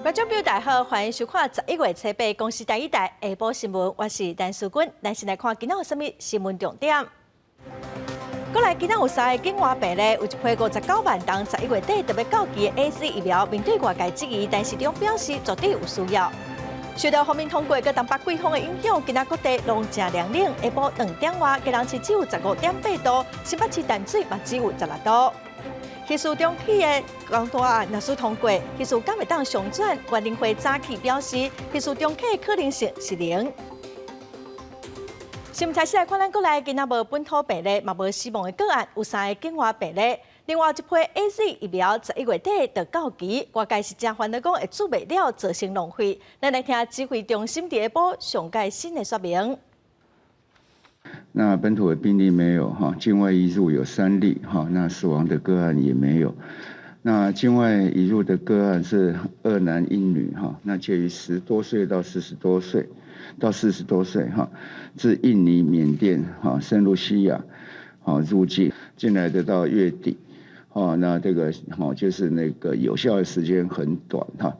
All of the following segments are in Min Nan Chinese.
觀眾朋友大家好，歡迎收看11月初八公視第一台下晡新聞，我是陳淑君。咱先來看今仔有啥物新聞重點。過來今仔有三个境外病例，有一批59萬人11月底就欲到期的 AZ 疫苗，面對外界質疑，陳時中表示絕對有需要。受到鋒面通過佮東北季風的影響，今仔各地攏誠涼冷，下晡2點外，基隆市只有15.8度，新北市淡水嘛只有16度。彼事重啟的公投案若是通過，彼事敢會當上轉？原民會早起表示，彼事重啟的可能性是零。新聞開始來看，咱國內今仔無本土病例，嘛無死亡的個案，有三个境外病例。另外一批 AZ 疫苗11月底就到期，外界是誠煩惱講會注袂了，造成浪費。咱來聽指揮中心佇下晡上蓋新的說明。那本土的病例沒有哈，境外移入有3例哈，那死亡的個案也沒有。那境外移入的個案是二男一女哈，那介於10多歲到40多歲，到40多歲哈，自印尼、緬甸哈、聖露西亞入境進來的到月底，哦，那這個哈就是那個有效的時間很短哈。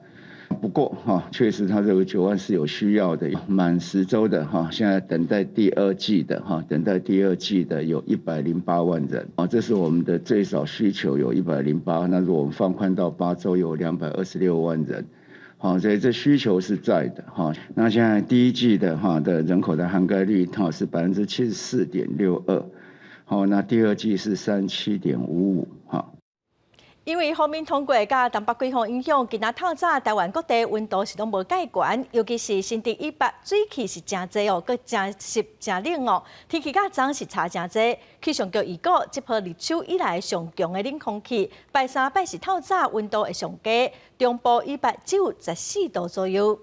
不過哈，確實他這個9萬是有需要的，滿10週的哈，現在等待第二劑的哈，等待第二劑的有108萬人啊，這是我們的最少需求有一百零八，那如果我們放寬到8週有226萬人，好，所以這需求是在的哈。那現在第一劑的哈的人口的涵蓋率哈是74.62%，好，那第二劑是37.55哈。因為鋒面通過佮東北季風影響，今仔透早台灣各地溫度是攏無蓋懸，尤其是新竹以北水汽是誠濟哦，閣誠濕誠冷哦。天氣佮昨是差誠濟。氣象局預告，這波立秋以來上強的冷空氣，拜三拜四透早溫度會上低，中部以北只有14度左右。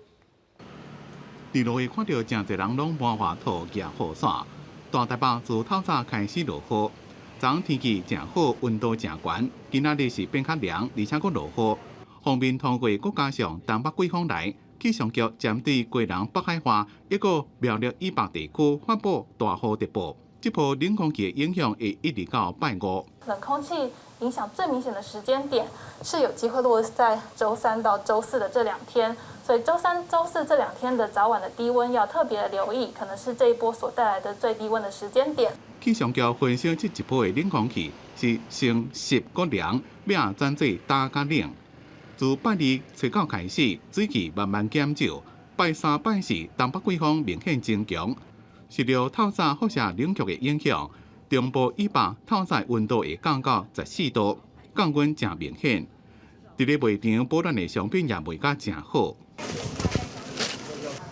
佇路會看著誠濟人攏搬外套舉雨傘，大台北自透早開始落雨。昨天氣誠好，溫度誠懸，今仔日是變較涼，而且閣落雨。鋒面通過，閣加上東北季風來，氣象局針對基隆北海岸一個苗栗以北地區發布大雨特報。這波冷空氣的影響會一直到拜五。冷空氣影響最明顯的時間點是有機會落在週三到週四的這兩天，所以週三、週四這兩天的早晚的低溫要特別留意，可能是這一波所帶來的最低溫的時間點。氣象局分析，這一波的冷空氣是先濕閣涼，尾仔轉做焦佮冷。自拜二初九開始，水汽慢慢減少。拜三、拜四，東北季風明顯增強，受著透早輻射冷卻的影響，中部以北透早溫度會降到14度，降溫誠明顯。佇咧賣場保暖的商品也賣甲誠好。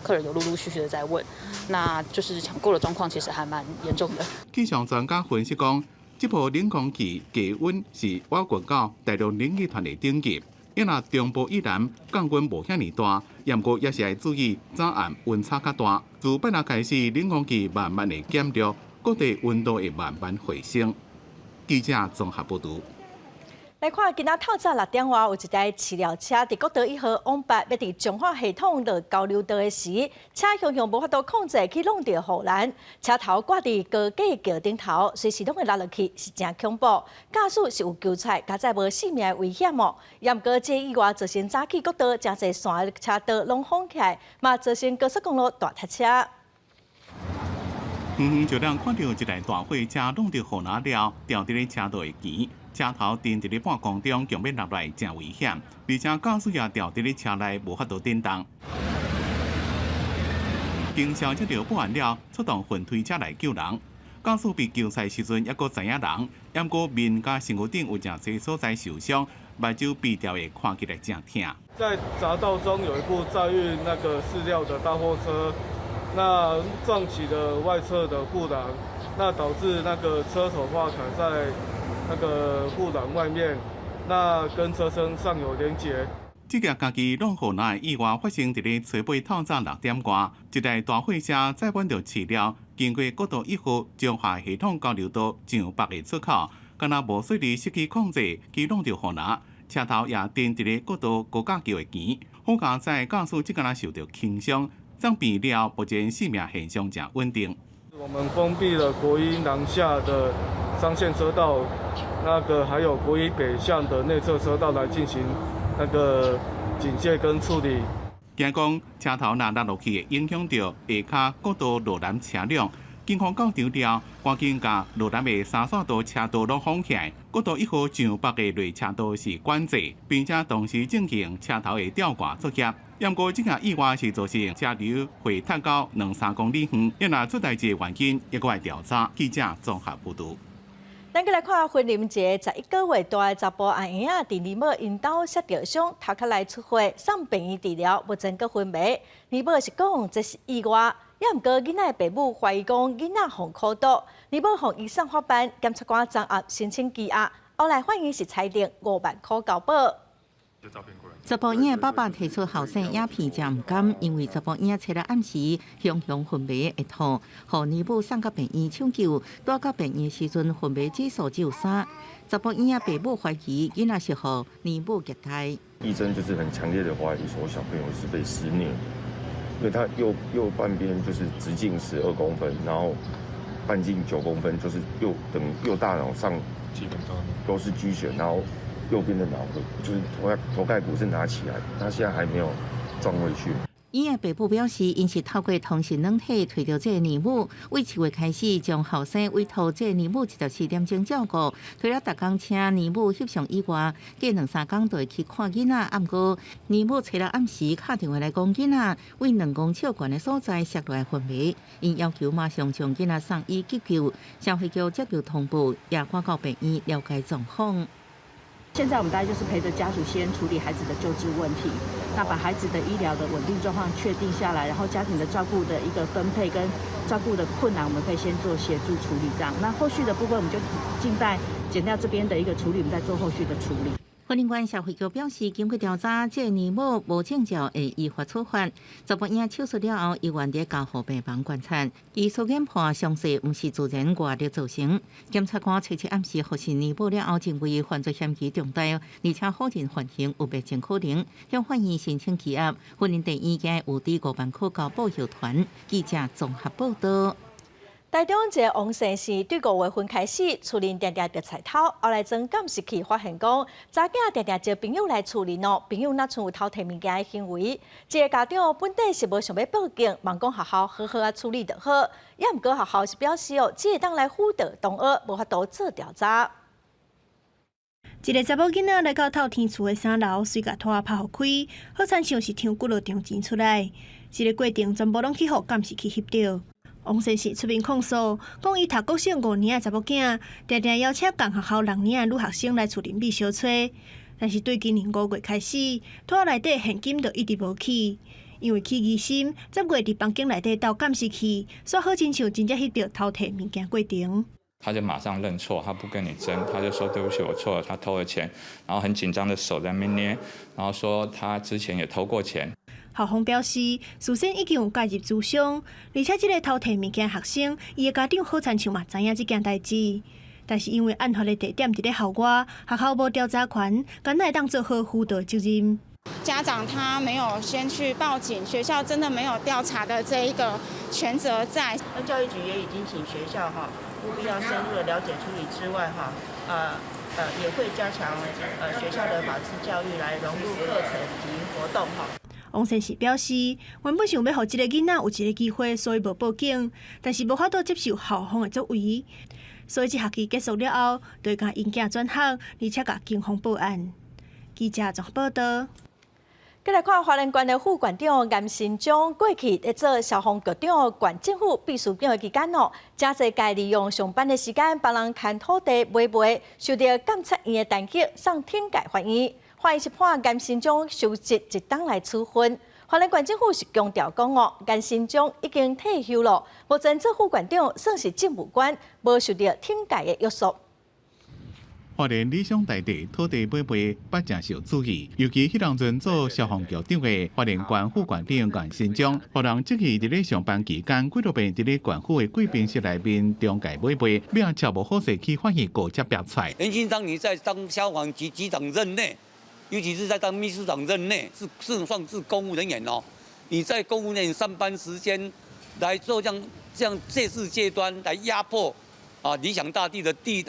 客人有陸陸續續的在問，那就是搶購的狀況其實還蠻嚴重的。氣象專家分析講，這波冷空氣低溫是倚近到大陸冷氣團的頂級，因若中部以南降溫無遐爾大，毋過也是愛注意早暗溫差較大。自拜六開始，冷空氣慢慢會減弱，各地溫度會慢慢回升。記者綜合報導。來看，今仔透早6點外，有一台飼料車佇國道1號往北，欲佇彰化系統落交流道的時，車雄雄無法度控制去挵著護欄，車頭掛佇高架橋頂頭，隨時攏會落落去，是誠恐怖。駕駛是有救出來，佳哉無性命的危險哦。毋過這意外造成早起國道誠濟線的車道攏封起來，嘛造成高速公路大塞車。遠遠就通看著一台大貨車挵著護欄了，牢佇咧車道的墘，車頭停佇咧半空中，強欲落來，誠危險。而且駕駛也牢佇咧車內，無法度振動。警消接著報案了，出動雲推車來救人。駕駛被救出來時陣，猶閣知影人，毋過面佮身軀頂有誠濟所在受傷，目睭閉掉的，看起來誠疼。在匝道中有一部載運那個飼料的大貨車，那撞起了外側的護欄，那導致那個車頭掛卡在那個護欄外面，那跟車身上有連結。這个家己挵護欄的意外發生佇咧初八透早6點外，一台大貨車載滿著飼料，經過國道1號彰化系統交流道上北的出口，敢若無細膩失去控制，去挵著護欄，車頭也停佇咧國道高架橋的墘。好佳哉駕駛這敢若受著輕傷，送病了，目前性命現象誠穩定。我們封閉了國一南下的雙線車道，那個還有國一北向的內側車道來進行那個警戒跟處理。驚講車頭若落落去會影響著下跤國道路南車輛。警方到場了，趕緊共路南的三線道車道攏封起來，國道一號上北的內車道是管制，並且同時進行車頭的吊掛作業。毋過這個意外是造成車流會塞到兩三公里遠，若出代誌的原因，猶閣愛調查。記者綜合報導。咱閣來看雲林一个11個月大的查埔阿嬰仔，佇奶母𪜶兜摔著傷，頭殼內出血，送病院治療，目前閣昏迷。奶母是講這是意外，也毋過囡仔的爸母懷疑講囡仔予苦毒，奶母予伊送法辦，檢察官昨暗申請羈押，後來法院是裁定5萬箍交保。查埔嬰爸爸提出後生影片，誠毋甘，因為查埔嬰初六暗時雄雄昏迷會吐，予奶母送到病院搶救，帶到病院時陣昏迷指數只有3。查埔嬰爸母懷疑囡仔是予奶母虐待。醫生就是很強烈的懷疑說小朋友是被施虐，因為他右半邊就是直徑12公分，然後半徑9公分，就是右等右大腦上基本上都是淤血，然後右邊的腦就是頭蓋骨是拿起來，他現在還沒有裝回去。嬰的爸母表示，𪜶是透過通訊軟體揣著這个奶母，對7月開始將後生委託這个奶母24點鐘照顧，除了逐工請奶母翕相以外，隔兩三工就會去看囡仔。毋過奶母初六暗時敲電話來講，囡仔對2公尺懸的所在摔落來昏迷，𪜶要求馬上將囡仔送醫急救。社會局接到通報，也趕到病院了解狀況。現在我們大概就是陪着家屬先處理孩子的救治問題，那把孩子的醫療的穩定狀況確定下來，然後家庭的照顧的一個分配跟照顧的困難，我們可以先做協助處理這樣。那後續的部分，我們就靜待檢調這邊的一個處理，我們再做後續的處理。雲林縣社會局表示，經過調查，這个奶母無證照會依法處罰。查埔嬰手術了後，猶原佇加護病房觀察。醫術研判傷勢毋是自然外力造成。檢察官初七暗時核實奶母了後，認為犯罪嫌疑重大，而且否認犯行有別種可能，向法院申請羈押。雲林地院今有佇5萬箍交保後傳。記者綜合報導。台中一个王姓是對5月份開始，厝內定定著賊偷，後來裝監視器發現講，查囝定定招朋友來厝裡喏，朋友若像有偷提物件的行為。這个家長本底是無想欲報警，望講學校好好仔處理就好。也毋過學校是表示哦，只會當來輔導同學，無法度做調查。一个查某囡仔來到透天厝的三樓，隨共拖拍予開，好親像是從骨落中錢出來。這个過程全部攏去予監視器翕著。王先生出面控訴，講伊讀國小五年的查某囝，定定邀請仝學校六年的女學生來厝裡面相揣，但是對今年5月開始，拖內底現金就一直無去，因為起疑心，10月佇房間內底鬥監視器，煞好親像真正翕著偷提物件過程。他就馬上認錯，他不跟你爭，他就說對不起，我錯了，他偷了錢，然後很緊張的手在那邊捏，然後說他之前也偷過錢。校方表示，事先已經有介入諮商，而且這个偷提物件學生，伊的家長好親像嘛知影這件代誌，但是因為案發的地點佇咧校外，學校無調查權，干焦會當做好輔導責任。家長他沒有先去報警，學校真的沒有調查的這一個權責在。那教育局也已經請學校哈，務必要深入的了解處理之外哈，也會加強學校的法治教育來融入課程及活動哈。王先生表示，原本想欲予這个囡仔有一个機會，所以無報警，但是無法度接受校方的作為，所以這學期結束了後，就會共𪜶囝轉學，而且共警方報案。記者綜合報導。閣來看花蓮縣的副縣長顏新章，過去咧做消防局長、縣政府秘書長的期間哦，誠濟擺利用上班的時間幫人牽土地買賣，受著監察院的彈劾，送懲戒法院。法院是判顏新章收職一冬來處分。花蓮縣政府是強調講哦，顏新章已經退休了，目前做副縣長算是政務官，無受著懲戒的約束。花蓮理想大地土地買賣捌誠受注意，尤其彼當陣做消防局長的花蓮縣副縣長顏新章，予人質疑佇咧上班期間，幾落遍佇咧縣府的貴賓室內面中介買賣，尾仔超無好勢去法院告才逼出來。顏新章，你在當消防局局長任內，尤其是在當秘書長任內，是算是公務人員哦。你在公務人員上班時間來做這樣借勢借端來壓迫啊理想大地的地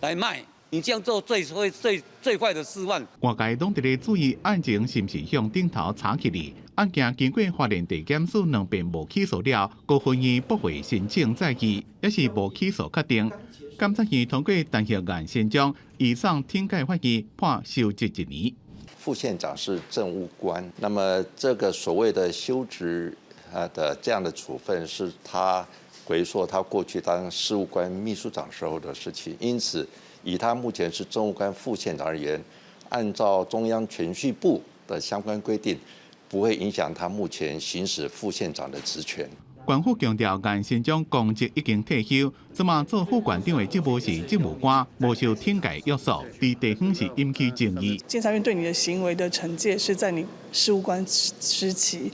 來賣。你這樣做最會最最壞的示範。外界攏佇咧注意案情是毋是向頂頭查起來。案件經過花蓮地檢署兩遍無起訴了，高分院駁回申請再議，也是無起訴確定。檢察院通過彈劾顏新章，移送懲戒法院判休職一年。副縣長是政務官，那麼這個所謂的休職啊的這樣的處分，是他回溯他過去當事務官秘書長時候的事情，因此以他目前是政務官副縣長而言，按照中央銓敘部的相關規定，不會影響他目前行使副縣長的職權。縣府強調，顏新章公職已經退休，這馬做副縣長的職務是政務官，無受懲戒約束，佇地方是引起爭議。監察院對你的行為的懲戒是在你事務官時期，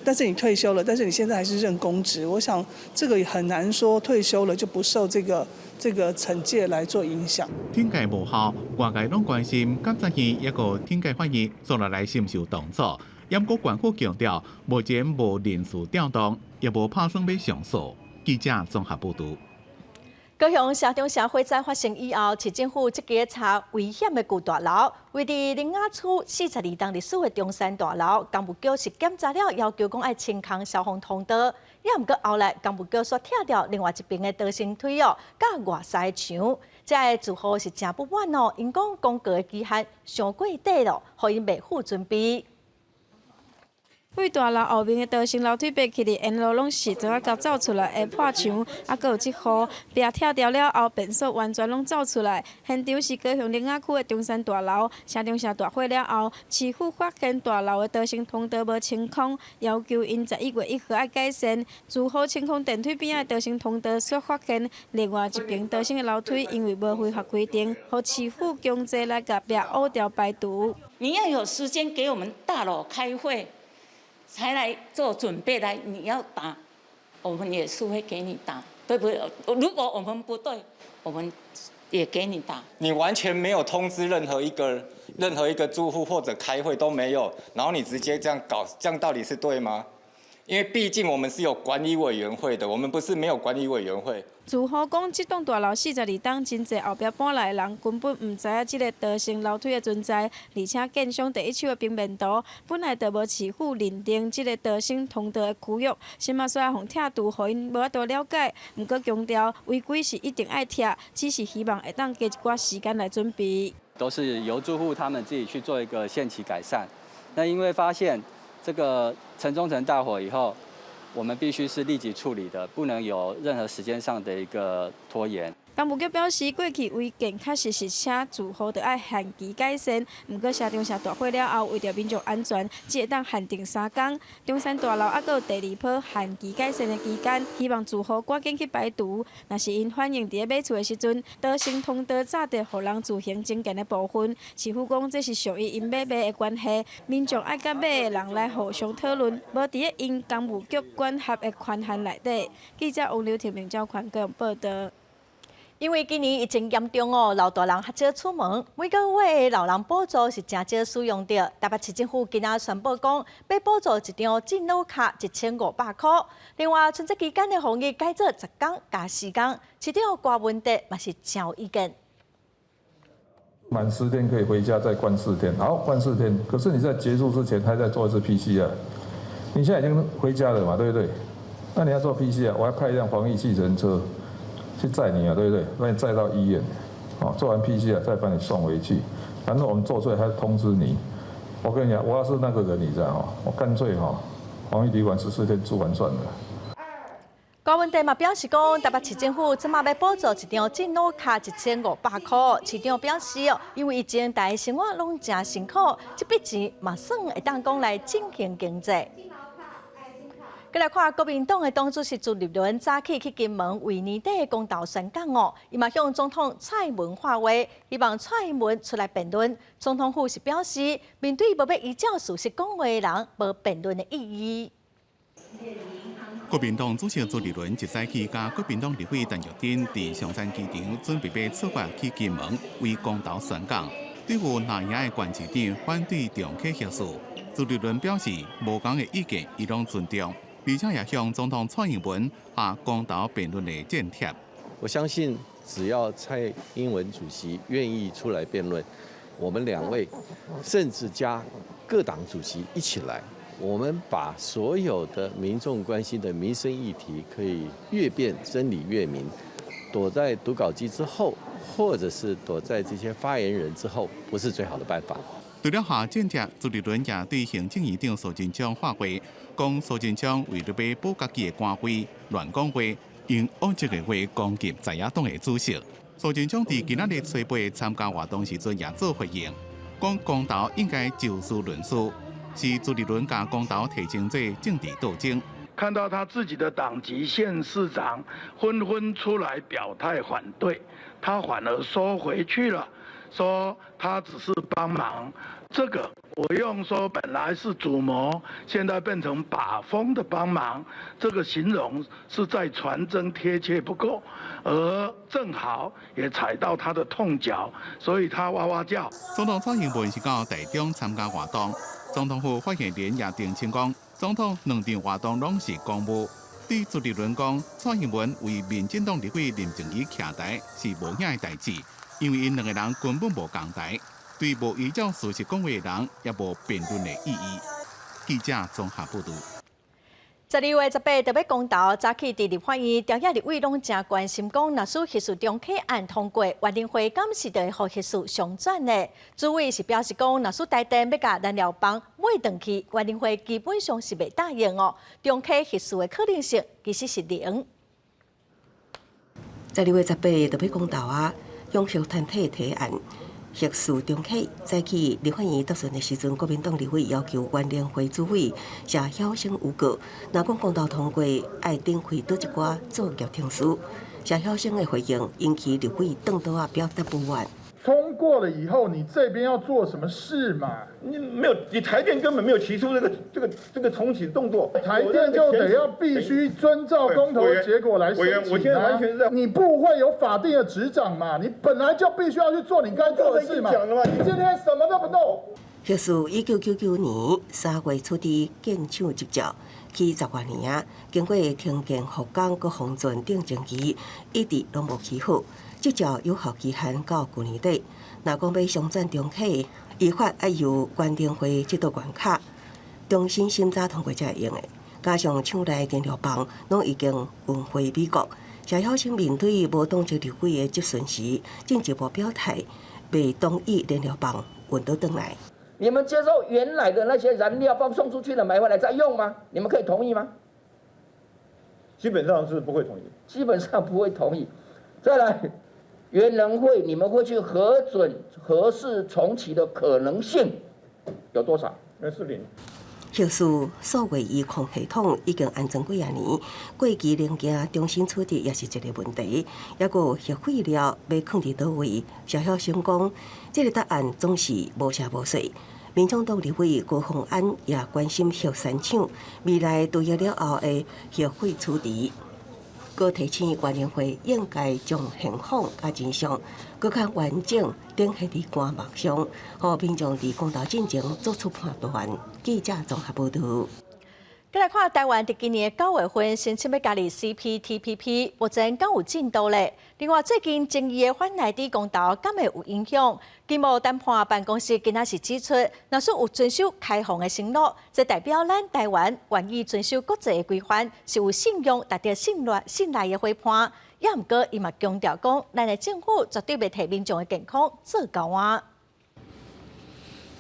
但是你退休了，但是你現在還是任公職，我想這個也很難說退休了就不受這個懲戒來做影響。懲戒無效，外界攏關心監察院抑閣懲戒法院接落來是毋是有動作？毋過縣府強調，目前無人事調動，也無拍算欲上訴。記者綜合報導。高雄城中城火災發生以後，市政府積極查危險的舊大樓，位佇苓雅區42棟歷史的中山大樓，工務局是檢查了，要求講愛清空消防通道。也毋過後來，工務局煞拆掉另外一邊的逃生梯哦，佮外三个牆，遮的住戶是誠不滿哦，𪜶講公告的期限傷過短咯，予𪜶未赴準備。位大樓後面的逃生樓梯爬起來，沿路攏是磚仔共走出來的破牆，啊，閣有這雨，壁拆掉了後，便所完全攏走出來。現場是高雄苓雅區的中山大樓，城中城大火了後，市府發現大樓的逃生通道無清空，要求𪜶11月1號愛改善。住戶清空電梯邊仔的逃生通道，煞發現另外一邊逃生的樓梯因為無符合規定，予市府強制來共壁挖掉排除。你要有時間給我們大樓開會。才來做準備來，你要打，我們也是會給你打，對不對？如果我們不對，我們也給你打。你完全沒有通知任何一個住戶或者開會都沒有，然後你直接這樣搞，這樣到底是對嗎？因為畢竟我們是有管理委員會的，我們不是沒有管理委員會。住戶講，這棟大樓42棟，真濟後壁搬來的人根本毋知影這个逃生樓梯的存在，而且建商第一手的平面圖本來就無市府認定這个逃生通道的區域，這馬煞予拆除，予𪜶無法度了解。毋過強調違規是一定愛拆，只是希望會當加一寡時間來準備。都是由住戶他們自己去做一個限期改善。那因為發現這個城中城大火以後，我們必須是立即處理的，不能有任何時間上的一個拖延。工務局表示，過去違建確實是請住戶著愛限期改善，毋過城中城大火了後，為著民眾安全，只會當限定3工。中山大樓猶閣有第二波限期改善的期間，希望住戶趕緊去排除。若是𪜶反映佇咧買厝的時陣，逃生通道早著予人自行增建的部分，市府講這是屬於𪜶買賣的關係，民眾愛佮買的人來互相討論，無佇咧𪜶工務局管轄的權限內底。記者王劉婷、明昭權高雄報導。因為今年疫情嚴重哦，老大人較少出門，每個月的老人補助是誠少使用著。台北市政府今仔宣布講，欲補助一張敬老卡1500箍。另外，春節期間的防疫改做10工加4工，市長柯文哲嘛是誠有意見。滿10天可以回家再關四天，好，關四天。可是你在結束之前，還在做一次 PCR。你現在已經回家了嘛，對不對？那你要做 PCR，我要派一輛防疫計程車去載你啊，對不對？把你載到醫院，哦，做完 PCR 再把你送回去。反正我們做出來，還通知你。我跟你講，我要是那個人，你知道哦，我乾脆哈，防疫旅館14天住完算了。柯文哲嘛表示講，台北市政府這馬欲補助一張敬老卡1500箍。市長表示哦，因為疫情，大家生活攏誠辛苦，這筆錢嘛算會當講來振興經濟。閣來看國民黨的黨主席朱立倫早起去金門為年底的公投宣講哦，伊嘛向總統蔡英文發話，希望蔡英文出來辯論。總統府是表示，面對無欲依照事實講話的人，無辯論的意義。國民黨主席朱立倫一早起佮國民黨立委陳玉珍佇松山機場準備欲出發去金門為公投宣講。對於藍營的縣市長反對重啟核四，朱立倫表示無仝的意見，伊攏尊重。而且也向總統蔡英文下公投辯論的戰帖。我相信只要蔡英文主席願意出來辯論，我們兩位甚至加各黨主席一起來，我們把所有的民眾關心的民生議題，可以越辯真理越明。躲在讀稿機之後，或者是躲在這些發言人之後，不是最好的辦法。除了下戰者，朱立倫也對行政院長蘇貞昌發話，講蘇貞昌為著欲保家己的官位，亂講話，用惡質的話攻擊在野黨的主席。蘇貞昌佇今仔日初八參加活動時陣也做回應，講公投應該就事論事，是朱立倫共公投提成做政治鬥爭。看到他自己的黨籍縣市長紛紛出來表態反對，他反而縮回去了，說他只是幫忙。這個我用說本來是主謀，現在變成把風的幫忙，這個形容是再傳真貼切不過，而正好也踩到他的痛腳，所以他哇哇叫。總統蔡英文是到台中參加活動，總統府發言人也澄清講，總統兩場活動攏是公務。對朱立倫講，蔡英文為民進黨立委林靜儀徛台是無影的代誌，因為𪜶兩个人根本無仝台。對無依照事實講話的人，也無辯論的意義。記者綜合報導。 12月18就欲公投，早起佇立法院，朝野立委攏誠關心，講若使核四重啟案通過，原能會敢是會予核四商轉呢？主委是表示講，若使台電欲共燃料棒買轉去，原能會基本上是袂答應哦。重啟核四的可能性其實是零。 12月18就欲公投啊，養核團體提案。核四重啟，早起立法院答詢的時陣，國民黨立委要求原能會主委謝曉星預告，若講公投通過，愛展開佗一寡作業程序。謝曉星的回應引起立委轉桌仔表達不滿。通過了以後，你這邊要做什麼事嘛？你沒有，你台電根本沒有提出這個重啟動作。台電就得要必須遵照公投的結果來申請。我現在完全是在你部會有法定的職掌嘛？你本來就必須要去做你該做的事嘛。你今天什麼都不弄。核四1999年3月取得建廠執照，起十外年啊，經過停建復工、閣封存等程序，一直攏無起好。執照有效期限到舊年底，若講欲商轉重啟，依法愛由原能會這道關卡重新審查通過才會用的。加上廠內燃料棒攏已經運回美國，謝曉星面對無黨籍立委的質詢時，進一步表態，袂同意燃料棒運倒轉來。你們接受原來的那些燃料棒送出去的買回來再用嗎？你們可以同意嗎？基本上是不會同意。基本上不會同意。再來。原能會，你們會去核准核四重啟的可能性有多少？那是零。核四數位儀控系統已經安裝幾仔年，過期零件重新處置也是一個問題。抑閣核廢料欲囥佇佗位？謝曉星講，這個答案總是無聲無息。民眾黨立委高虹安也關心核三廠未來除役了後的核廢處置。閣提醒原能會應該將現況佮真相，閣較完整展現佇官網上，予民眾佇公投進前做出判斷。記者綜合報導。閣來看台灣佇今年9月份申請欲加入 CPTPP，目前敢有進度咧？另外，最近爭議的反萊豬公投，敢會有影響？經貿談判辦公室今仔是指出，若使有遵守開放的承諾，這代表咱台灣願意遵守國際的規範，是有信用、值得信賴、信賴的夥伴。也毋過，伊嘛強調講，咱的政府絕對袂提民眾的健康做交換。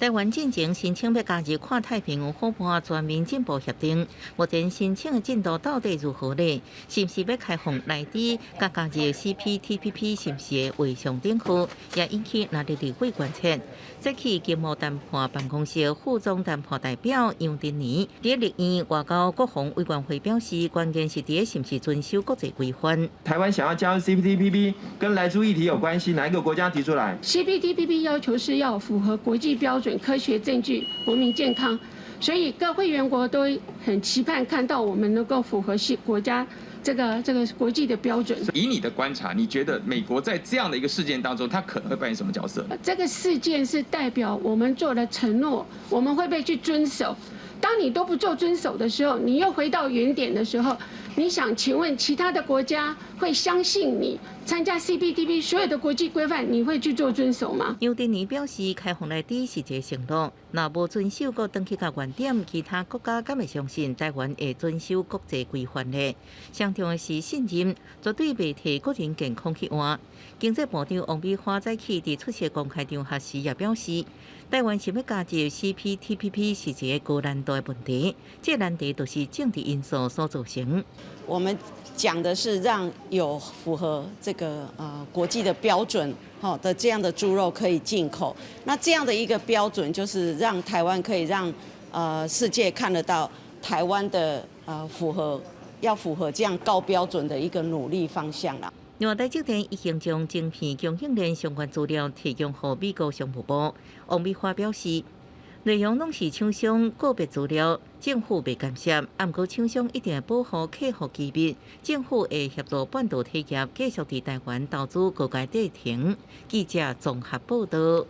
台灣進前申請欲加入跨太平洋夥伴全面進步協定，目前申請的進度到底如何呢？是毋是欲開放萊豬，佮加入 CPTPP 是毋是會畫上等號？也引起藍綠立委關切。早起經貿談判辦公室副總談判代表楊振寧佇立院外交國防委員會表示，關鍵是佇是毋是遵守國際規範。台灣想要加入 CPTPP，跟萊豬議題有關係，哪一個國家提出來？CPTPP 要求是要符合國際標準。科學證據、國民健康，所以各會員國都很期盼看到我們能夠符合系國家這個國際的標準。以你的觀察，你覺得美國在這樣的一個事件當中，他可能會扮演什麼角色？這個事件是代表我們做了承諾，我們會被去遵守。當你都不做遵守的時候，你又回到原點的時候，你想請問其他的國家會相信你參加 CPTPP 所有的國際規範，你會去做遵守嗎？楊振寧表示，開放來只是一個承諾，若無遵守閣轉去共原點，其他國家敢會相信台灣會遵守國際規範呢？上重要的是信任，絕對袂提個人健康去換。經濟部長王美花早起佇出席公開場合時也表示，台灣想欲加入 CPTPP 是一個高難度的問題，這個難題就是政治因素所造成。我們講的是讓有符合這個國際的標準吼的這樣的豬肉可以進口，那這樣的一個標準就是讓台灣可以讓世界看得到台灣的符合要符合這樣高標準的一個努力方向啦。另外，台積電已經將晶片供應鏈相關資料提供予美國商務部。王美花表示，內容攏是廠商個別資料，政府袂干涉。毋過廠商一定會保護客戶機密，政府會協助半導體業繼續佇台灣投資高階製程。記者綜合報道。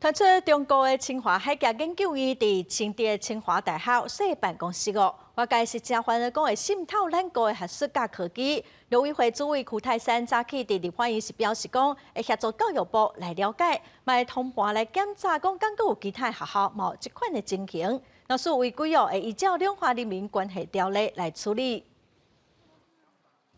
傳出中國的清華海峽研究院佇清的清華大學設辦公室哦，外界是誠煩惱講會滲透咱國的學術佮科技。陸委會主委邱太三早起佇立法院是表示講，會協助教育部來了解，嘛會通盤來檢查，講敢閣有其他學校嘛有這款的情形。若是違規哦，會依照兩岸人民關係條例來處理。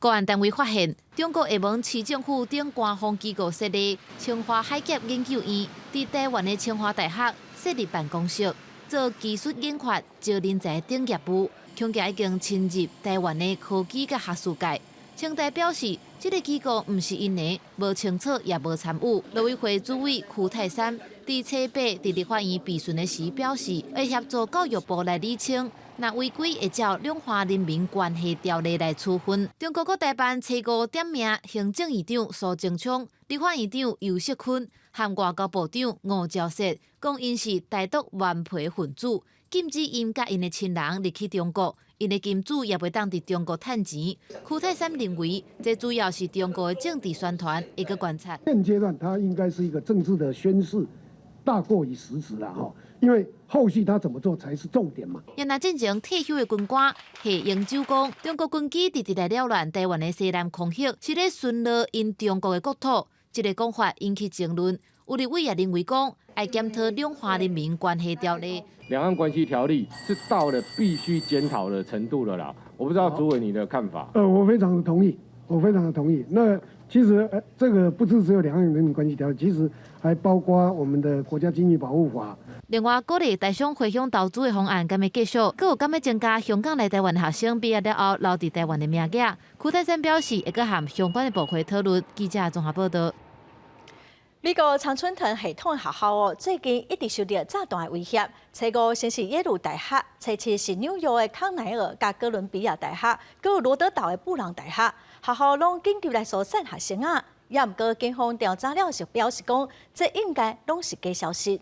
國安單位發現，中國廈門市政府等官方機構設立清華海峽研究院，佇台灣的清華大學設立辦公室，做技術研發、招人才等業務，恐驚已經侵入台灣的科技佮學術界。清大表示，這个機構毋是𪜶的，無清楚也無參與。陸委會主委邱太三佇初八佇立法院備詢的時表示，會協助教育部來理清。若違規會照兩岸人民關係條例來處分。中國國台辦初五點名行政院長蘇貞昌、立法院長游錫堃和外交部長吳釗燮，講𪜶是台獨頑皮分子，禁止𪜶佮𪜶的親人入去中國，𪜶的金主也袂當佇中國趁錢。邱太三認為，這主要是中國的政治宣傳，會閣觀察。現階段，它應該是一個政治的宣示，大過於實質啦，吼。因為後續他怎麼做才是重點嘛。也若進前退休的軍官謝英洲講，中國軍機直直來擾亂台灣的西南空域，是咧巡邏𪜶中國的國土。這個講法引起爭論。有立委也認為講，愛檢討兩岸人民關係條例。兩岸關係條例是到了必須檢討的程度了啦。我不知道主委你的看法。我非常的同意，我非常的同意。那其實，這個不只只有兩岸人民關係條例，其實還包括我們的國家機密保護法。另外，鼓勵台商回鄉投資的方案，敢會繼續？閣有敢欲增加香港來台灣學生畢業了後留佇台灣的名額？邱太三表示，會閣和相關的部會討論。記者綜合報道。美國常春藤系統學校哦，最近一直受著炸彈的威脅。初五先是耶魯大學，初七是紐約的康奈爾佮哥倫比亞大學，閣有羅德島的布朗大學，學校攏緊急來疏散學生啊。也毋過警方調查了後表示講，這應該攏是假消息。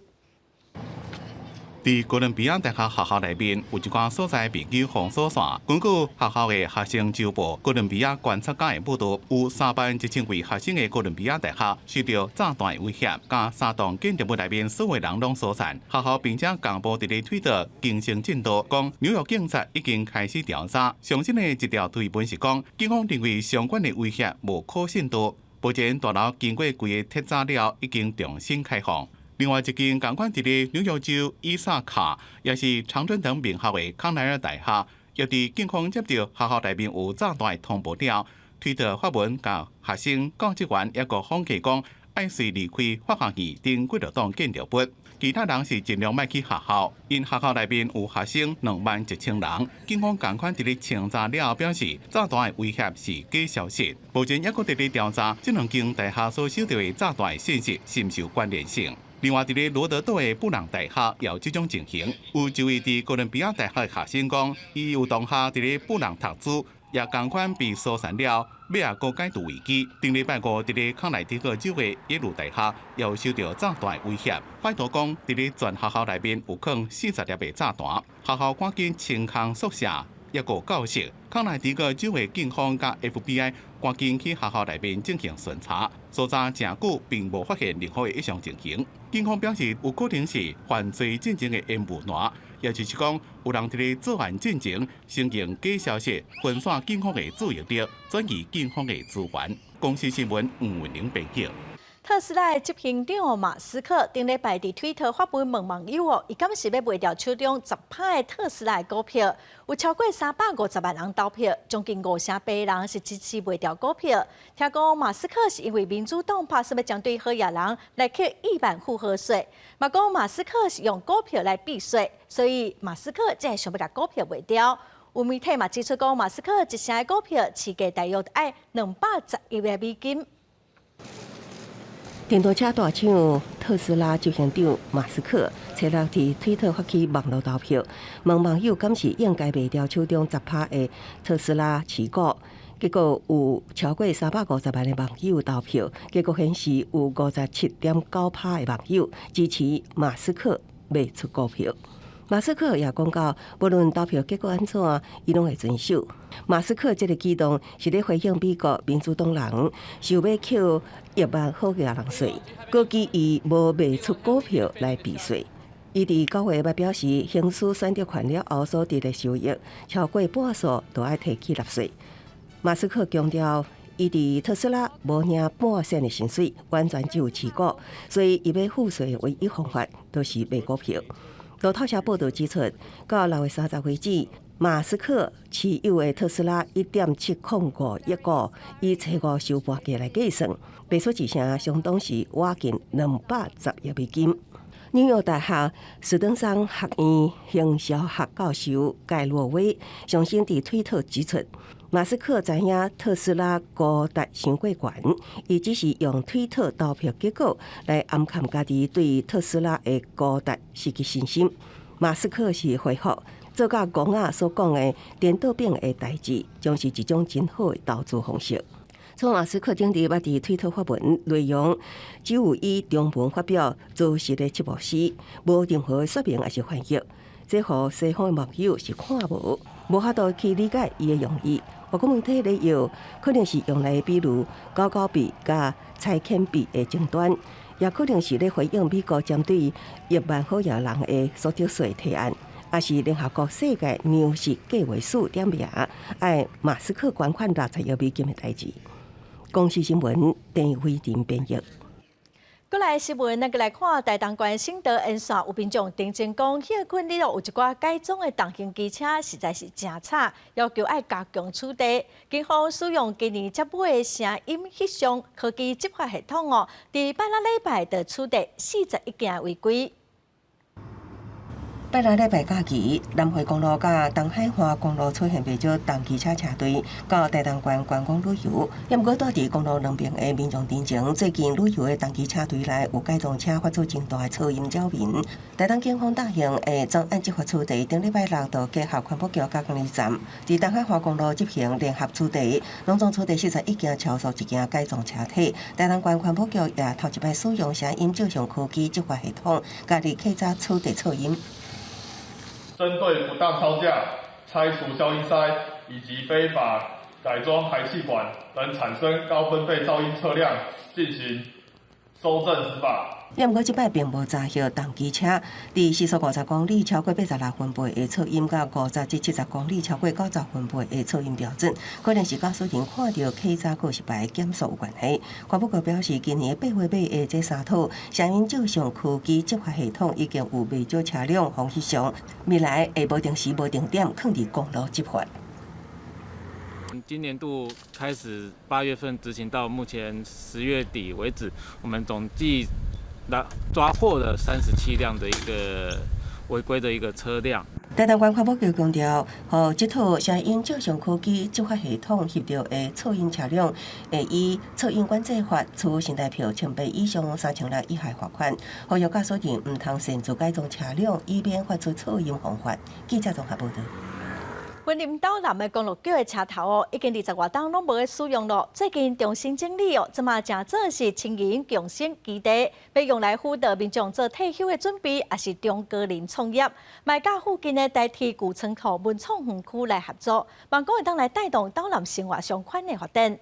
佇哥倫比亞大學學校內面有一寡所在被警方疏散。根據學校的學生週報《哥倫比亞觀察家》的報導，有3萬1千位學生的哥倫比亞大學受著炸彈的威脅，共三棟建築物內面所有人攏疏散。學校並且公布佇咧推特更新進度，講紐約警察已經開始調查。上新的一條推文是講，警方認為相關的威脅無可信度。目前大樓經過規个徹查了，已經重新開放。另外一間仝款佇咧紐約州伊薩卡，也是常春藤名校的康奈爾大學，也佇警方接到學校內面有炸彈通報了，推特發文共學生、教職員抑閣訪客講，愛隨離開法學院等幾落棟建築物，其他人是盡量莫去學校，因學校內面有學生2萬1千人。警方仝款佇咧清查了後表示，炸彈的威脅是假消息。目前抑閣佇咧調查這兩間大學所收著的炸彈信息是毋是有關聯性。另外，佇咧羅德島的布朗大學也有這種情形。有一位佇哥倫比亞大學的學生講，伊有同學佇咧布朗讀書，也仝款被疏散了，欲閣解除危機。頂禮拜五，佇咧康乃狄克州的耶魯大學也有受著炸彈威脅。拜托講，佇咧全學校內面有囥40粒的炸彈，學校趕緊清空宿舍，抑閣教室。康乃狄克州的警方佮 FBI 趕緊去學校內面進行巡查，搜查誠久，並無發現任何的異常情形。警方表示，有可能是犯罪進前的煙霧彈，也就是講，有人佇咧作案進前，先用假消息分散警方的注意力，轉移警方的資源。公視新聞吳文玲編輯。特斯拉的執行長馬斯克頂禮拜佇推特發文問網友哦，伊敢是欲賣掉手中10%的特斯拉的股票？有超過350萬人投票，將近58%人是支持賣掉股票。聽講馬斯克是因為民主黨拍算欲針對好額人來課億萬富豪稅，嘛講馬斯克是用股票來避稅，所以馬斯克才會想欲共股票賣掉。有媒體嘛指出講，馬斯克一成的股票市價大約愛210億美金。電動車大廠特斯拉執行長馬斯克，昨日佇推特發起網路投票，問網友敢是應該賣掉手中10%的特斯拉持股。結果有超過350萬的網友投票，結果顯示有57.9%的網友支持馬斯克賣出股票。馬斯克也講到，無論投票結果按怎，伊攏會遵守。馬斯克這个舉動是咧回應美國民主黨人想欲扣億萬好額人稅，估計伊無賣出股票來避稅。伊佇9月捌表示，行使選擇權了後所得的收益超過半數都愛提去納稅。馬斯克強調，伊佇特斯拉無領半仙的薪水，完全只有持股，所以伊欲付稅的唯一方法就是賣股票。路透社報導指出，到6月30為止，馬斯克持有的特斯拉1.705億股，以初五收盤價來計算，賣出一成，相當是倚近210億美金。紐約大學史登桑學院行銷學教授蓋洛威上星佇推特指出，馬斯克知影特斯拉估值傷過懸，伊只是用推特投票結果來掩蓋家己對特斯拉的估值失去信心。馬斯克是回覆，做佮戇仔所講的顛倒反的代誌，將是一種真好的投資方式。從馬斯克頂日捌佇推特發文，內容只有以中文發表做實的七步詩，無任何說明抑是翻譯，這予西方的網友是看無，無法度去理解伊的用意。外國媒體咧用，可能是用來比喻狗狗幣佮柴犬幣的爭端，也可能是咧回應美國針對億萬好額人的所得稅提案，抑是聯合國世界糧食計劃署點名愛馬斯克捐款60億美金的代誌。公視新聞鄭偉婷編譯。過來新聞，咱閣來看台東縣省道沿線有民眾澄清講，歇睏日有一寡改裝的重型機車，實在是誠吵，要求愛加強取締。警方使用今年才買的聲音翕相科技執法系統哦，佇拜六禮拜就取締41件違規。拜六禮拜假期，南迴公路佮東海岸公路出現袂少重機車車隊到台東縣觀光旅遊。毋過，蹛佇公路兩邊的民眾澄清，最近旅遊的重機車隊內有改裝車發出真大的噪音擾民。台東警方大型的專案執法處理，頂禮拜六就結合環保局佮管理站，佇東海岸公路執行聯合取締，攏總取締41件超速一件改裝車體。台東縣環保局也頭一擺使用聲音照相科技執法系統，家己稽查取締噪音。針對不當超架、拆除消音塞以及非法改裝排氣管等產生高分貝噪音車輛進行搜證執法。毋過，這擺並無查獲重機車，佇時速50公里超過86分貝的噪音，佮50至70公里超過90分貝的噪音標準，可能是駕駛人看著稽查告示牌減速有關係。環保局表示，今年八月尾的這三套聲音照相科技執法系統已經有袂少車輛予翕相，未來會無定時無定點囥佇公路執法。今年度開始8月份執行到目前10月底為止，我們總計抓獲了37輛的一個違規的一個車輛。台東縣環保局強調，予這套聲音照相科技執法系統翕著的噪音車輛，會依噪音管制法處新台票1,800以上3,600以下罰款。呼籲駕駛人毋通擅自改裝車輛，以免發出噪音方法。記者綜合報導。雲林斗南的公路局的車頭哦，已經20外冬攏無咧使用囉。最近重新整理哦，這馬成做是青銀共生基地，欲用來輔導民眾做退休的準備，抑是中高齡創業。嘛佮附近的台鐵舊倉庫文創園區來合作，望講會當來帶動斗南生活相關的發展。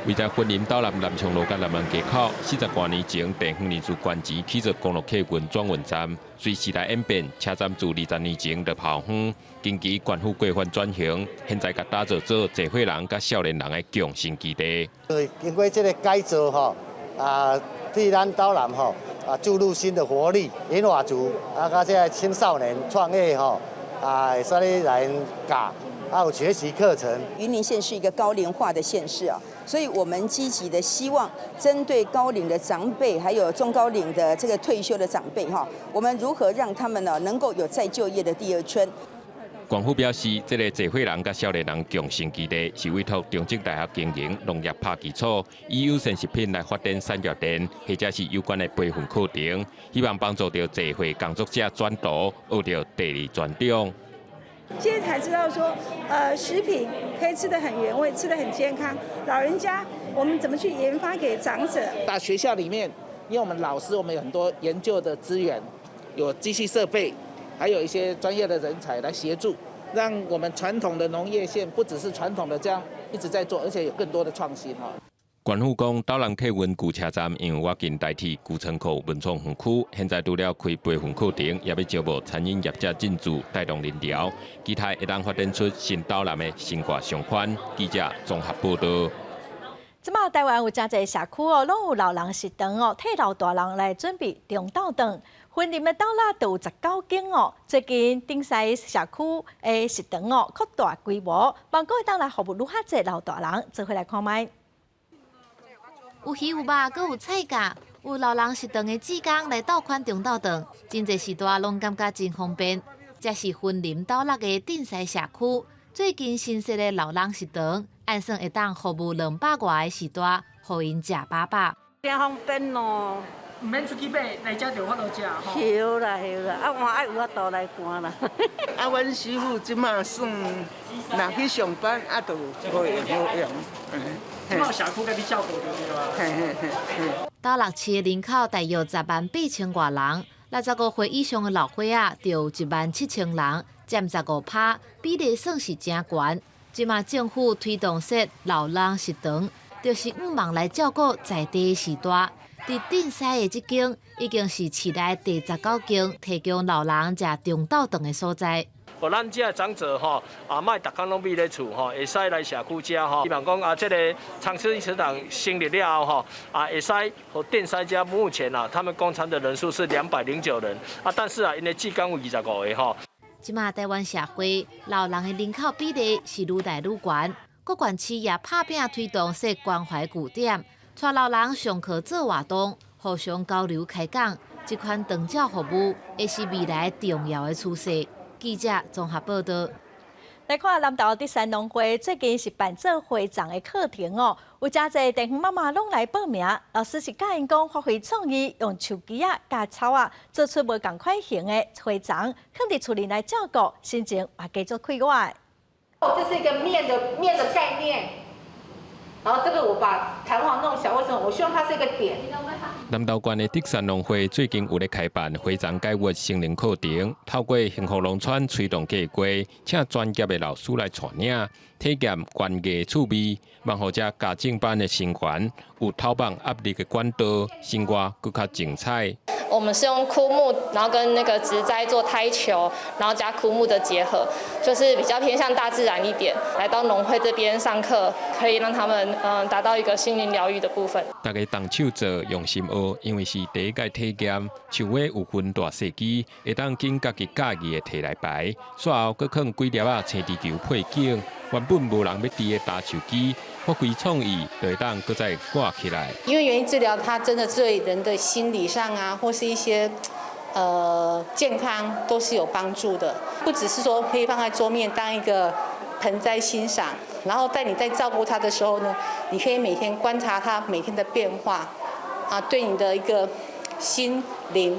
位在雲林斗南南昌路佮南安街口，40外年前地方人士捐錢起造公路客運轉運站，隨時代演變，車站自20年前就拋荒，近期縣府規範轉型，現在共打造做濟歲人佮少年人的共生基地。對，經過這个改造吼，替咱斗南吼注入新的活力，銀髮族佮這个青少年創業吼會使來教，有學習課程。雲林縣是一個高齡化的縣市啊，所以我們積極的希望針對高齡的長輩，還有中高齡的這個退休的長輩哈，我們如何讓他們呢能夠有再就業的第二春？縣府表示，這個濟歲人佮少年人共生基地是委託中正大學經營農業拍基礎，以優先食品來發展產業鏈，或者是有關的培訓課程，希望幫助著濟歲工作者轉途，學著第二專長。現在才知道說，食品可以吃得很原味，吃得很健康。老人家，我們怎麼去研發給長者？大學校裡面，因為我們老師，我們有很多研究的資源，有機器設備，還有一些專業的人才來協助，讓我們傳統的農業縣不只是傳統的這樣一直在做，而且有更多的創新哈。縣府講，斗南客運舊車站因為倚近台鐵舊倉庫文創園區，現在除了開培訓課程，也欲招募餐飲業者進駐，帶動人潮，期待會當發展出新斗南的生活商圈。記者綜合報導。這馬台灣有誠濟社區哦，攏有老人食堂哦，替老大人來準備中晝頓。雲林的斗六就有19間哦。最近頂西社區的食堂哦，擴大規模，望閣會當來服務愈較濟老大人，做伙來看覓。有魚有肉，閣有菜價，有老人食堂的志工來鬥款中晝頓，真濟序大攏感覺真方便。這是雲林斗六的鎮西社區最近新設的老人食堂，按算會當服務200外个序大，予𪜶食飽飽。真方便咯，毋免出去買，來遮就有法度食吼。對啦對啦，換愛有法度來搬啦。阮師傅這馬算，若去上班就無閒好用。這馬社區共你照顧著對啊。嘿嘿嘿嘿。斗六市的人口大約10萬8千外人，65歲以上的老歲仔就有1萬7千人，佔15%，比例算是誠懸。這馬政府推動設老人食堂，就是向望來照顧在地的序大。佇鎮西的這間已經是市內第19間提供老人食中晝頓的所在。予咱遮長者吼，莫逐工攏覕咧厝吼，會使來社區遮吼。希望講這个長生食堂成立了後吼，會使予鎮西遮目前啊，他們供餐的人數是209人，但是𪜶的志工有25个吼。這馬台灣社會老人的人口比例是愈來愈懸，各縣市也拍拚推動設關懷據點，帶老人上課做活動，互相交流開講，這款長照服務會是未來重要的趨勢。記者綜合報導。來看南投德山農會最近是辦做花叢的課程哦，有誠濟地方媽媽攏來報名。老師是教𪜶講發揮創意，用樹枝仔佮草仔做出無仝款型的花叢，囥佇厝裡來照顧，心情嘛加做快活。這是一個面的概念，然後這個我把彈簧弄小，為什麼？我希望它是一個點。南投縣的德山農會最近有咧開辦花叢解鬱心靈課程，透過幸福農村推動計劃，請專業的老師來帶領，體驗園藝趣味，望予遮家政班的成員有透放壓力的管道，生活閣較精彩。我們是用枯木，然後跟那個植栽做胎球，然後加枯木的結合，就是比較偏向大自然一點。來到農會這邊上課，可以讓他們達到一個心靈療癒的部分。大家動手做，用心學，因為是第一屆體驗，樹花有分大細枝，會當揀家己佮意的提來擺。煞後閣囥幾粒仔青豬球配景，原本無人欲挃的焦樹枝，發揮創意，就會當閣再掛起來。因為園藝治療，它真的對人的心理上啊，或是一些健康都是有幫助的。不只是說可以放在桌面當一個盆栽欣賞，然後在你在照顧它的時候呢，你可以每天觀察它每天的變化，對你的一個心靈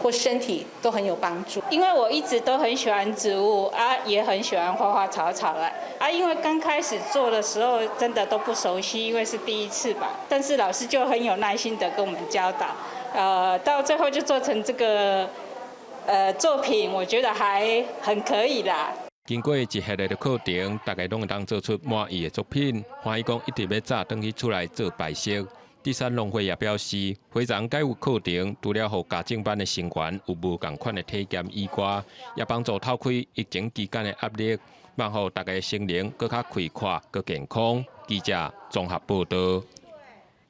或身體都很有幫助。因為我一直都很喜歡植物啊，也很喜歡花花草草啦啊。因為剛開始做的時候真的都不熟悉，因為是第一次吧。但是老師就很有耐心的跟我們教導，到最後就做成這個作品，我覺得還很可以啦。經過一系列的課程，大家攏會當做出滿意的作品。歡喜講一直欲早轉去厝內做擺設。德山農會也表示，火葬解鬱課程除了予家政班的成員有無仝款的體驗以外，也幫助透開疫情期間的壓力，望予大家心靈閣較開闊、閣健康。記者綜合報道。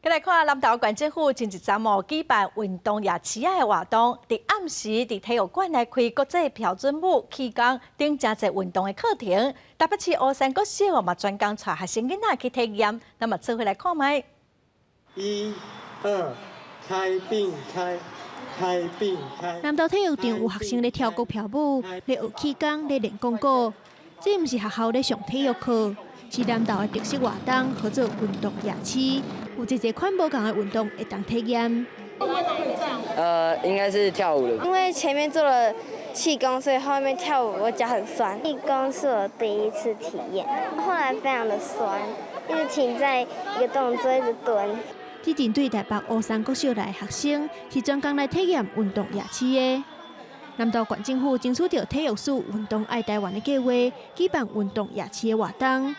再來看南投縣政府前一陣哦舉辦運動夜市仔的活動，佇暗時佇體育館來開國際標準舞、氣功等誠濟運動的課程。台北市烏山國小嘛專工帶學生囡仔去體驗，咱嘛做伙來看覓。一、二，開並開，開並開。南投體育場有學生咧跳國標舞，咧學氣功，咧練鋼鼓。這毋是學校咧上體育課，是南投的特色活動，號做運動夜市。有濟濟款無仝的運動會當體驗。應該是跳舞的。因為前面做了氣功，所以後面跳舞我腳很酸。氣功是我第一次體驗，後來非常的酸，一直停在一個動作，一直蹲。這陣對台北烏山國小來的學生是專工來體驗運動夜市的。南投縣政府爭取著體育署運動愛台灣的計劃，舉辦運動夜市的活動。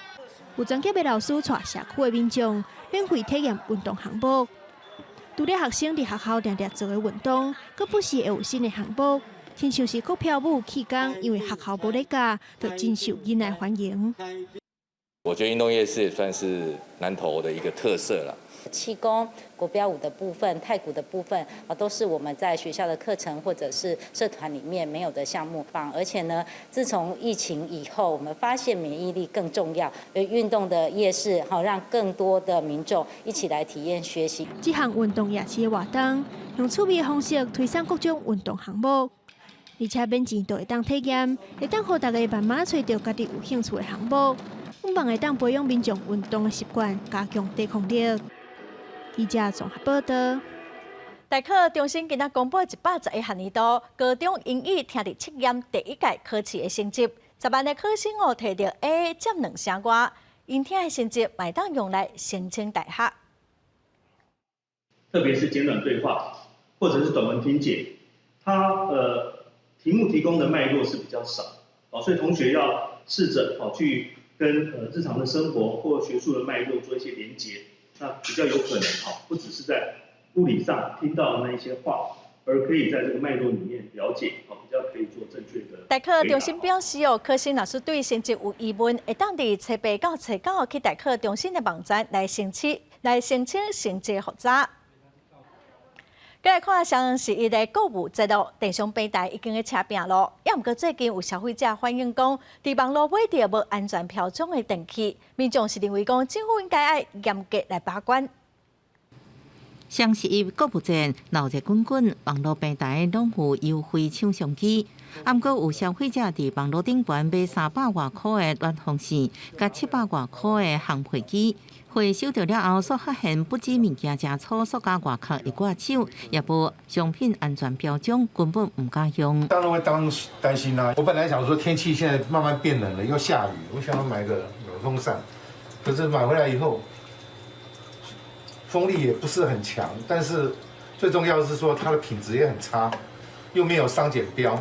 有專業的老師帶社區的民眾免費體驗運動項目。除了學生佇學校定定做的運動，閣不時會有新的項目，親像是國標舞、氣功，因為學校無咧教，就真受囡仔歡迎。我覺得運動夜市也算是南投的一個特色了。氣功、國標舞的部分、太鼓的部分啊，都是我們在學校的課程或者是社團裡面沒有的項目。而且呢，自從疫情以後，我們發現免疫力更重要。運動的夜市，好讓更多的民眾一起來體驗學習。這項運動夜市的活動，用趣味的方式推廣各種運動項目，而且免錢就會當體驗，會當予大家慢慢揣著家己有興趣的項目。希望會當培養民眾運動的習慣，加強抵抗力。記者綜合報道。大考中心今仔公布111學年度高中英語聽力測驗第一屆考試的成績，10萬个考生哦提著 A 佔兩成外，英聽的成績會當用來申請大學。特別是簡短對話，或者是短文聽解，它題目提供的脈絡是比較少，哦，所以同學要試着哦去跟日常的生活或學術的脈絡做一些連結。那比較有可能哈，不只是在物理上聽到的那一些話，而可以在這個脈絡裡面了解，哦，比較可以做正確的。大考中心表示哦，考生若是對成績有疑問，會當佇初八到初九去大考中心的網站來申請成績複查。再來看雙十一的購物節咯，電商平台已經咧車拚咯。猶毋過最近有消費者反映講，佇網路買著無安全標章的電器，民眾是認為講政府應該愛嚴格來把關。雙十一購物節鬧熱滾滾，網路平台攏有優惠搶商機。毋過有消費者佇網路頂懸買三百外箍的暖風扇，佮七百外箍的烘被機。貨收著了後，煞發現不止物件誠粗，塑膠外殼會割手，也無商品安全標章，根本毋敢用。當然會當擔心啦。我本來想說天氣現在慢慢變冷了，又下雨，我想要買個暖風扇，可是買回來以後，風力也不是很強，但是最重要的是說它的品質也很差，又沒有商檢標。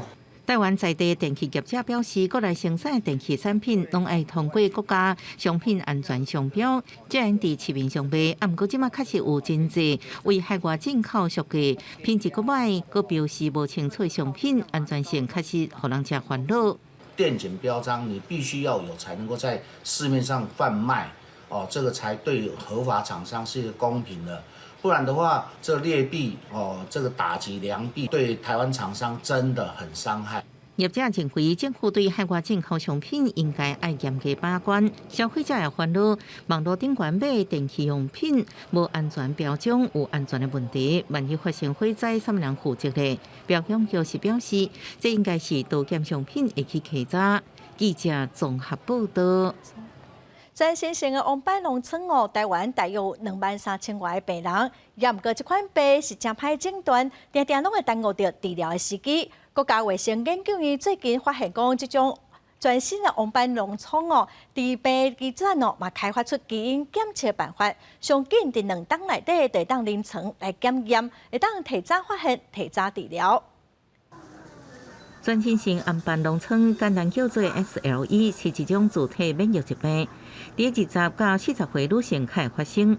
台灣在地電器業者表示，國內生產的電器產品攏愛通過國家商品安全商標，才會佇市面上賣。啊，毋過這馬確實有真濟為海外進口俗價，品質閣䆀，閣標示無清楚的商品，安全性確實予人誠煩惱。電檢標章你必須要有，才能夠在市面上販賣，哦，這個才對合法廠商是一個公平的。不然的話，這個劣幣哦，這個打擊良幣，對台灣廠商真的很傷害。業者認為，政府對海外進口商品應該愛嚴格把關，消費者會煩惱，網路頂懸買電器用品無安全標章，有安全的問題，萬一發生火災，啥物人負責咧？標檢局是表示，這應該是多檢商品會去稽查。記者綜合報道。全身性的黃斑狼瘡哦，台灣大約有23,000外个病人，猶毋過這款病是誠歹診斷，定定攏會耽誤著治療的時機。國家衛生研究院最近發現講，這種全新的黃斑狼瘡哦，佇病機轉哦，嘛開發出基因檢測辦法，上緊佇2冬內底就會當臨床來檢驗，會當提早發現、提早治療。全身性红斑狼瘡，簡單叫做 SLE，是一種自體免疫疾病，佇20到40歲女性較會發生。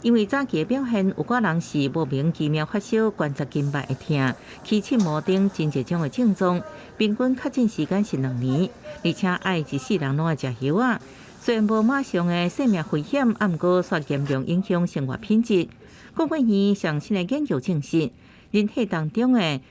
因為早期的表現，有寡人是莫名其妙發燒、關節筋脈會疼、起刺毛等真濟種的症狀，平均確診時間是2年，而且愛一世人攏愛食藥仔。雖然無馬上的生命危險，啊，毋過煞嚴重影響生活品質。國衛院上新的研究證實，人體當中的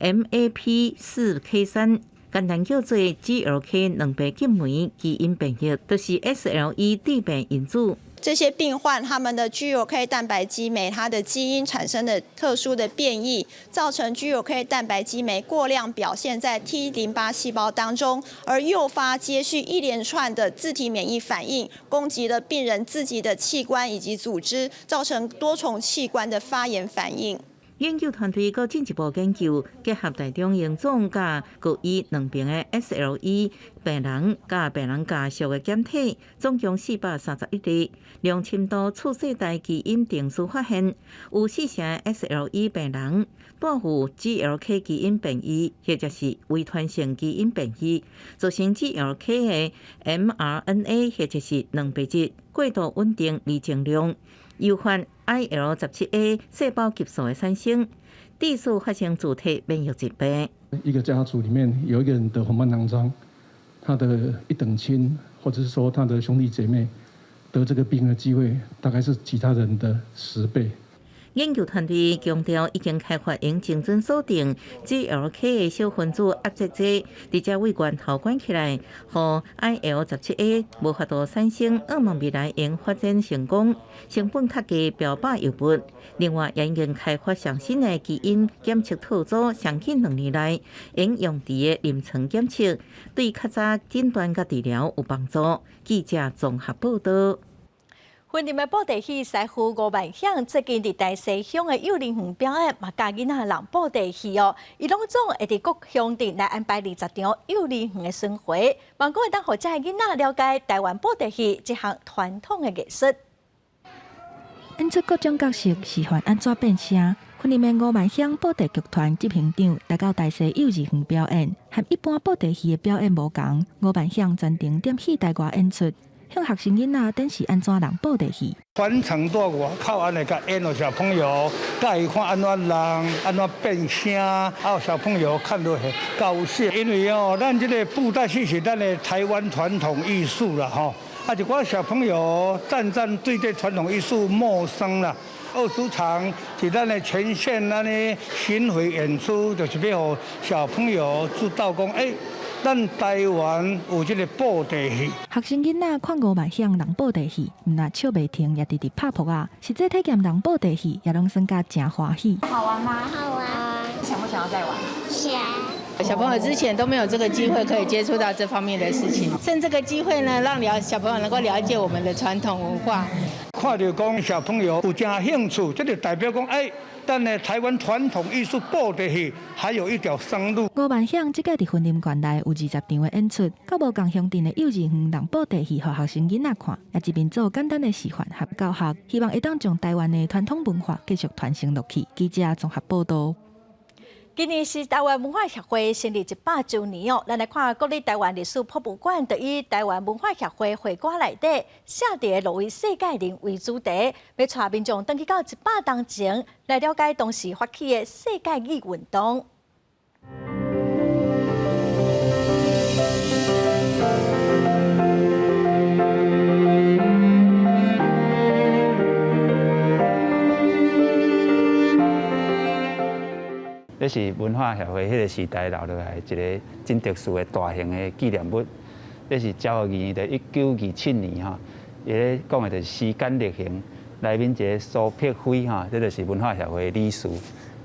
MAP4K3，簡單叫做 GLK 兩白激酶基因變異，就是 SLE 致病因子。這些病患他們的 GLK 蛋白激酶，它的基因產生的特殊的變異，造成 GLK 蛋白激酶過量表現在 T 淋巴細胞當中，而誘發接續一連串的自體免疫反應，攻擊了病人自己的器官以及組織，造成多重器官的發炎反應。研究團隊閣進一步研究，結合大中榮總佮高醫兩邊的 SLE 病人佮病人家屬的檢體，總共431例，兩深度次世代基因定序發現，有四成 SLE 病人帶有 GLK 基因變異，或者是遺傳性基因變異，造成 GLK 的 mRNA 或者是蛋白質過度穩定而增量。誘發 IL-17A 細胞激素的產生，致使發生自體免疫疾病。一個家族裡面有一個人得紅斑狼瘡，他的一等親或者是說他的兄弟姐妹得這個病的機會，大概是其他人的10倍。研究團隊強調，已經開發用精準鎖定 GLK 的小分子壓制劑，直接對源頭關起來，予 IL-17A 無法度產生，向望未來會發展成功，成本較低標靶藥物。另外，也已經開發上新的基因檢測套組，上緊2年內應用佇個臨床檢測，對較早診斷佮治療有幫助。記者綜合報道。雲林的布袋戲師傅吳萬響最近佇大溪鄉的幼兒園表演，嘛教囡仔弄布袋戲哦。伊攏總會佇各鄉鎮來安排20場幼兒園的巡迴，望講會當予遮的囡仔了解台灣布袋戲這項傳統的藝術。演出各種角色，示範按怎變聲。雲林的吳萬響布袋劇團執行長來到大溪幼稚園表演，和一般布袋戲的表演無仝。吳萬響全程踮戲台外演出。向學生囡仔展示按怎弄布袋戲。全程佇外口按呢共演予小朋友，教伊看按怎弄，按怎變聲，啊，小朋友看著會高興。因為哦，咱這个布袋戲是咱的台灣傳統藝術啦，吼。啊，一寡小朋友暫暫對這傳統藝術陌生啦。20場是咱的全縣按呢巡迴演出，就是欲予小朋友知道講，欸，咱台灣有這个布袋戲。學生囡仔看吳萬響弄布袋戲，毋但笑袂停，也直直拍噗仔。實際體驗弄布袋戲，也攏算甲誠歡喜。好玩嗎？好玩。想不想要再玩？想。小朋友之前都沒有這個機會可以接觸到這方面的事情，趁這個機會呢，讓了小朋友能夠了解我們的傳統文化。看著講小朋友有誠興趣，這就代表講，欸，咱的台灣傳統藝術布袋戲還有一條生路。吳萬響這屆佇雲林縣內有20場的演出，到無仝鄉鎮的幼稚園弄布袋戲，予學生囡仔看，也一邊做簡單的示範和教學，希望會當將台灣的傳統文化繼續傳承落去。記者綜合報道。今年是台灣文化協會成立100週年哦，咱來看國立台灣歷史博物館，就以台灣文化協會會館內底寫佇個蘆葦世界人為主題，欲帶民眾轉去到100冬前，來了解當時發起的世界語運動。這是文化協會彼个時代留落來一个真特殊的大型的紀念物。這是昭和二年，就1927年吼，伊咧講的就是時間力行，內面一个蘇柏輝吼，這就是文化協會理事。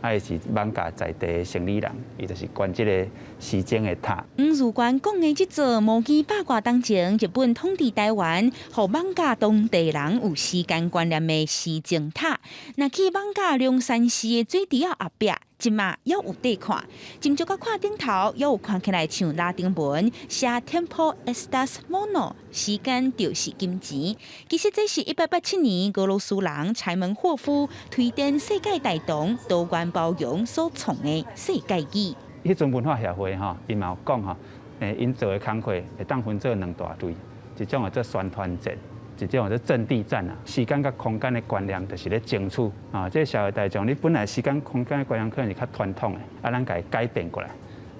啊，伊是艋舺在地的生理人，伊就是懸這个時鐘的塔。黃如冠講的這座模擬百外冬前日本統治台灣，予艋舺當地人有時間觀念的時鐘塔。若去艋舺龍山寺的水池仔後壁，這馬猶有得看。斟酌佮看頂頭，猶有看起來像拉丁文寫 Tempo est mono，時間就是金錢。其實這是1887年俄羅斯人柴門霍夫推展世界大同多元包容所創的世界語。彼陣文化協會吼，伊嘛有講吼，𪜶做的工課會當分做兩大類，一種叫做宣傳戰，一種叫做陣地戰啊。時間佮空間的觀念就是咧爭取啊。這個社會大眾，你本來時間空間的觀念可能是較傳統的，啊，咱共伊改變過來，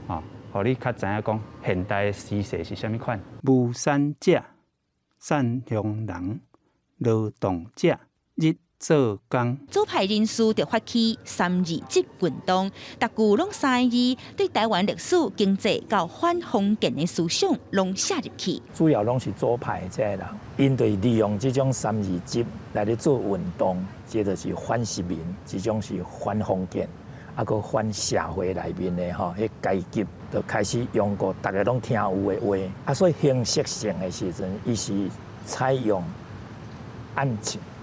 啊，予你較知影講現代的時勢是啥物款。無產者、善良人、勞動者、日做工。左派人士就發起三二七運動，逐句攏三个字，對台灣歷史、經濟佮反封建的思想攏寫入去。主要攏是左派這个人，𪜶就是利用這種三二七來咧做運動，這就是反殖民，這種是反封建，啊，閣反社會內面的吼，彼階級就開始用過逐个攏聽有的話，啊，所以形式性的時陣，伊是採用按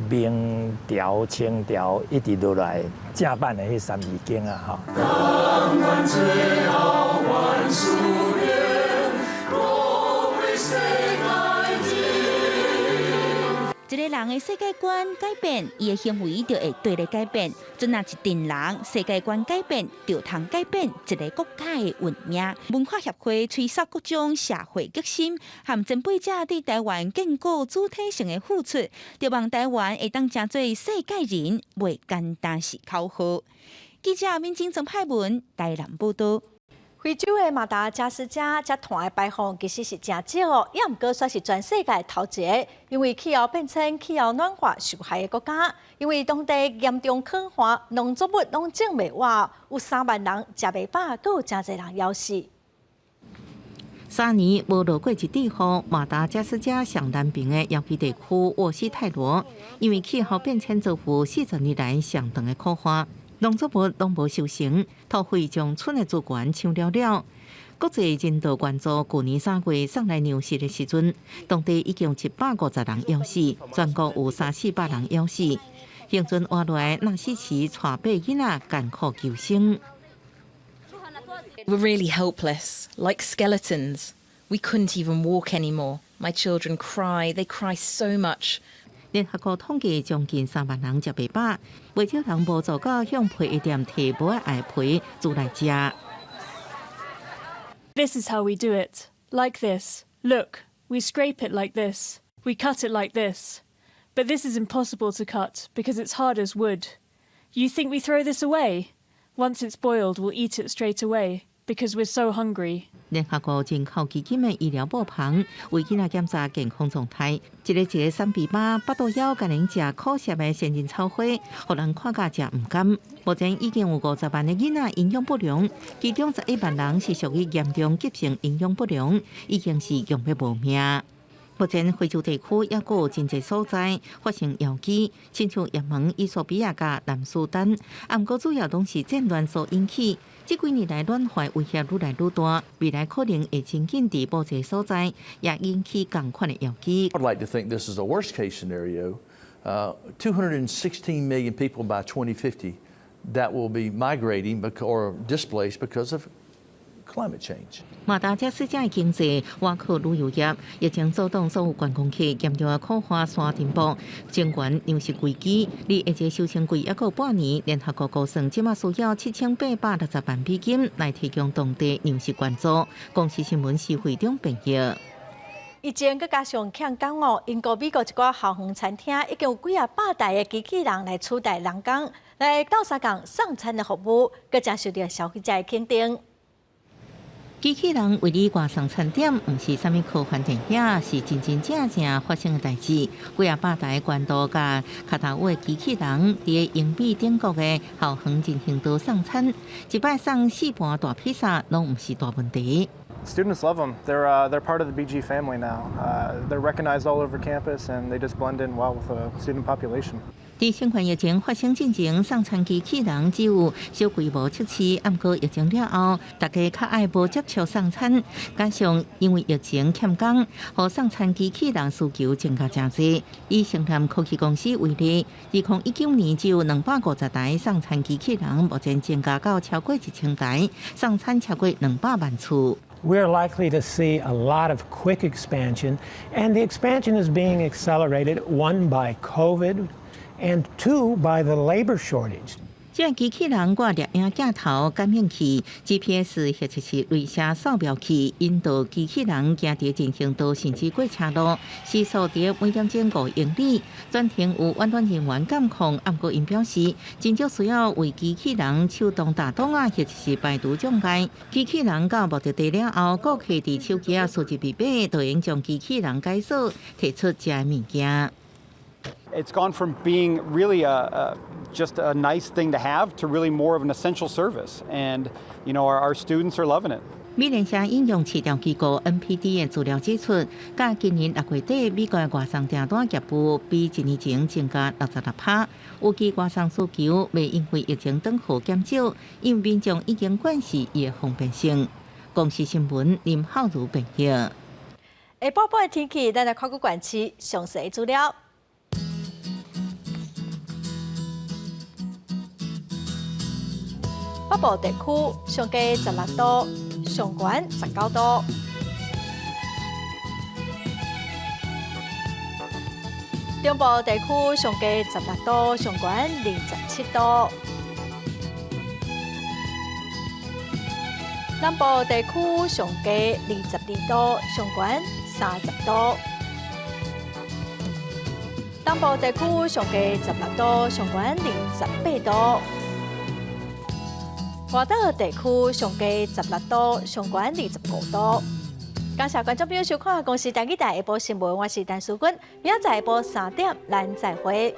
明朝、清朝一直落來正版的彼三字經啊，吼。最後萬數年，若為世界一个人的世界觀改變，伊的行為就會綴咧改變。陣若一陣人世界觀改變，就通改變一个國家的運命。文化協會催促各種社會革新，和前輩者對台灣建國主體性的付出，著望台灣會當成做世界人，袂簡單是口號。記者民政曾派文台南報道。非洲的馬達加斯加，這碳的排放其實是誠少哦，也毋過煞是全世界頭一个，因為氣候變遷、氣候暖化受害的國家，因為當地嚴重旱旱，農作物攏種袂活，有3萬人食袂飽，閣有誠濟人枵死。 3年無落過一滴雨，馬達加斯加上南邊的遙距地區沃西泰羅，因為氣候變遷造成40年來上長的苦旱。農作物攏無收成，土匪將村的資源搶了了。國際人道援助舊年3月送來糧食的時陣，當地已經有150人枵死，全國有三四百人枵死。幸存活落來納西奇帶八囡仔艱苦求生。 We're really helpless, like skeletons. We couldn't even walk anymore. My children cry, they cry so much. 聯合國統計，將近3萬人食袂飽，袂少人無做到向皮的店提無愛皮煮來食。 This is how we do it. Like this. Look, we scrape it like this. We cut it like this. But this is impossible to cut because it's hard as wood. You think we throw this away? Once it's boiled, we'll eat it straight away because we're so hungry. 聯合國人口基金的醫療部旁為囡仔檢查健康狀態，一个一个三比巴腹肚枵，共𪜶食苦澀的仙人草花，予人看甲誠毋甘。目前已經有50萬的囡仔營養不良，其中11萬人是屬於嚴重急性營養不良，已經是用欲無命。目前非洲地區猶閣有真濟所在發生枵飢，親像也門、衣索比亞佮南蘇丹，毋過主要攏是戰亂所引起。這幾年來暖化威脅愈來愈大，未來可能會真緊佇某一个所在也引起仝款的枵飢。 I'd like to think this is a worst case scenario. 216 million people by 2050 that will be migrating or displaced because of climate change. 馬達加斯加的經濟倚靠旅遊業，疫情阻擋所有觀光客，嚴重的苦旱山頂部，增懸糧食危機。離下一个收成季猶閣有半年，聯合國估算，這馬需要7860萬美金來提供當地糧食援助。公視新聞施惠中編譯。疫情閣加上欠工哦，英國、美國一寡校園餐廳已經有幾仔百台的機器人來取代人工來鬥相共送餐的服務，閣誠受著消費者的肯定。機器人為你外送餐點，毋是啥物科幻電影，是真真正正發生的代誌。幾仔百台關刀佮跤頭趺的機器人，佇英美等國的校園人行道送餐，一擺送四盤大披薩，攏毋是大問題。 Students love them. They're part of the BG family now. They're recognized all over campus, and they just blend in well with the student population. 佇新冠疫情發生進前，送餐機器人只有小規模測試，毋過疫情了後，大家較愛無接觸送餐，加上因為疫情欠工，予送餐機器人需求增加誠濟。以星南科技公司為例，2019年只有250台送餐機器人，目前增加到超過1000台，送餐超過200萬次。 We're likely to see a lot of quick expansion, and the expansion is being accelerated, one, by COVID, and two, by the labor shortage. 這這个機器人掛攝影鏡頭、感應器、GPS 或者是雷射掃描器，引導機器人行佇人行道甚至過車路，時速佇每點鐘5英里。全程有遠端人員監控。毋過𪜶表示，真少需要為機器人手動打擋啊，或者是排除障礙。機器人到目的地了後，顧客佇手機仔輸入密碼，就會將機器人解鎖，提出遮物件。 It's gone from being really just a nice thing to have to really more of an essential service, and our students are loving it. 美聯社引用市調機構 NPD 的資料指出，佮今年6月底，美國外送訂單業務比一年前增加66%。預計外送需求袂因為疫情轉好減少，因為民眾已經慣勢伊的方便性。公視新聞林浩如編譯。下晡晡的天氣，咱來看閣縣市詳細資料。北部地區上低16度，上懸19度。中部地區上低16度，上懸27度。南部地區上低22度，上懸30度。東部地區上低16度，上懸28度。外島地區上低16度，上懸25度。感謝觀眾朋友收看《公視台語台下晡新聞》，我是陳淑君，明仔載下晡3點，咱再會。